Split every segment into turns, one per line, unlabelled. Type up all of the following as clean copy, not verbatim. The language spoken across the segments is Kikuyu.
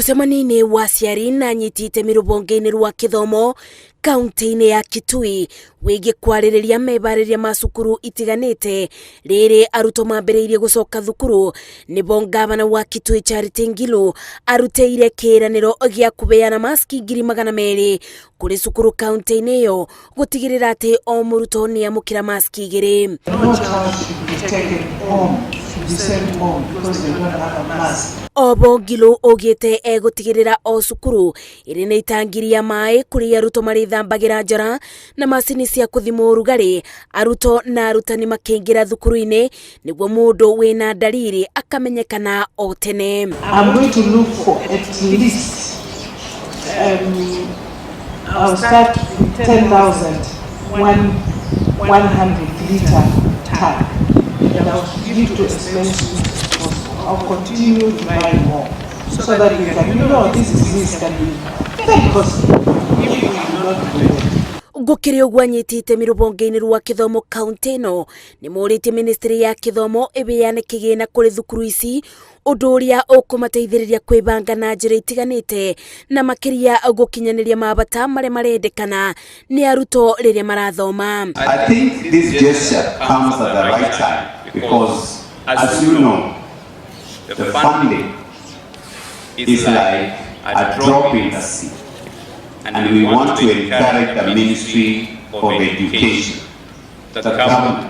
Mũcemanio-inĩ wa aciari na anyiti itemi rũhonge-inĩ rwa gĩthomo kaunti-inĩ ya Kitui wĩgiĩ kwarĩrĩria meharĩria ma cukuru itiganĩte rĩrĩ arutwo mambĩrĩirie gũcoka thukuru nĩbo ngavana wa Kitui Charity Ngilu arutĩire kĩĩranĩro gĩa kũheana maski 200,000 kũrĩ cukuru kaunti-inĩ ĩyo gũtigĩrĩra atĩ o mũrutwo nĩ amũkĩra maski 2.
No child should be taken home, should be sent home because they don't have a mask.
Obo Ngilu augĩte egũtigĩrĩra o cukuru ĩrĩ na itangi rĩa maĩ kũrĩa arutwo marĩthambagĩra njara na macini cia kũthima ũrugarĩ arutwo na arutani makĩingĩra thukuru-inĩ nĩguo mũndũ wĩna ndariri akamenyekana o tene.
I'm going to look for at least, I'll start with 10,000 100 liter tank. And I'll give to as many schools as possible. I'll continue to buy more so that we can, this disease can be very costly if we do not prevent.
Gũkĩrĩ ũguo anyiti itemi rũhonge-inĩ rwa gĩthomo kaunti ĩno nĩ morĩtie ministry ya gĩthomo ĩheane kĩgĩna kũrĩ thukuru ici ũndũ ũrĩa ũkũmateithĩrĩria kwĩbanga na njĩra itiganĩte na makĩria gũkinyanĩria mabata marĩa marendekana nĩ arutwo rĩrĩa marathoma.
I think this gesture comes at the right time because, as you know, the funding is like a drop in the sea. And we want to encourage the Ministry of Education, the government,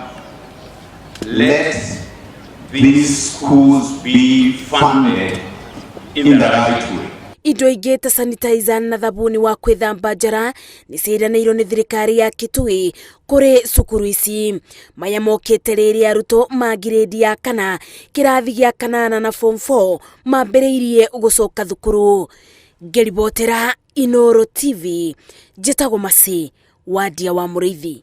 let these schools be funded in the right way.
Indo ingĩ ta sanitizer na thabuni wa kwĩthamba njara nĩ ciĩranĩirwo nĩ thirikari ya Kitui kũrĩ cukuru ici. Maya mokĩte rĩrĩa arutwo ma ngirĩndi ya kana, kĩrathi gĩa kanana na form 4 mambĩrĩirie gũcoka thukuru. Ngĩribotera Inooro TV, njĩtagwo Masi Wandia wa Mũrĩithi.